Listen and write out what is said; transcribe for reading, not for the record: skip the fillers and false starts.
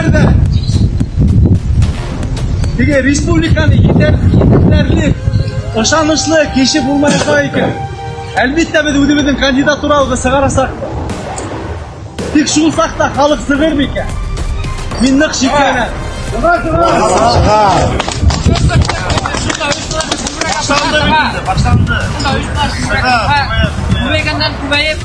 Әгәр ҙә теге республиканы етәкләрлек ышаныслы кеше булмаясаҡ икән, әлбиттә, беҙ үҙебеҙҙең кандидатурабыҙҙы сығарасаҡбыҙ. Тик шул саҡта халыҡ сығыр микән? Мин ныҡ шикләнәм. Башланды инде, башланды. Күбәйгәндән күбәйеп.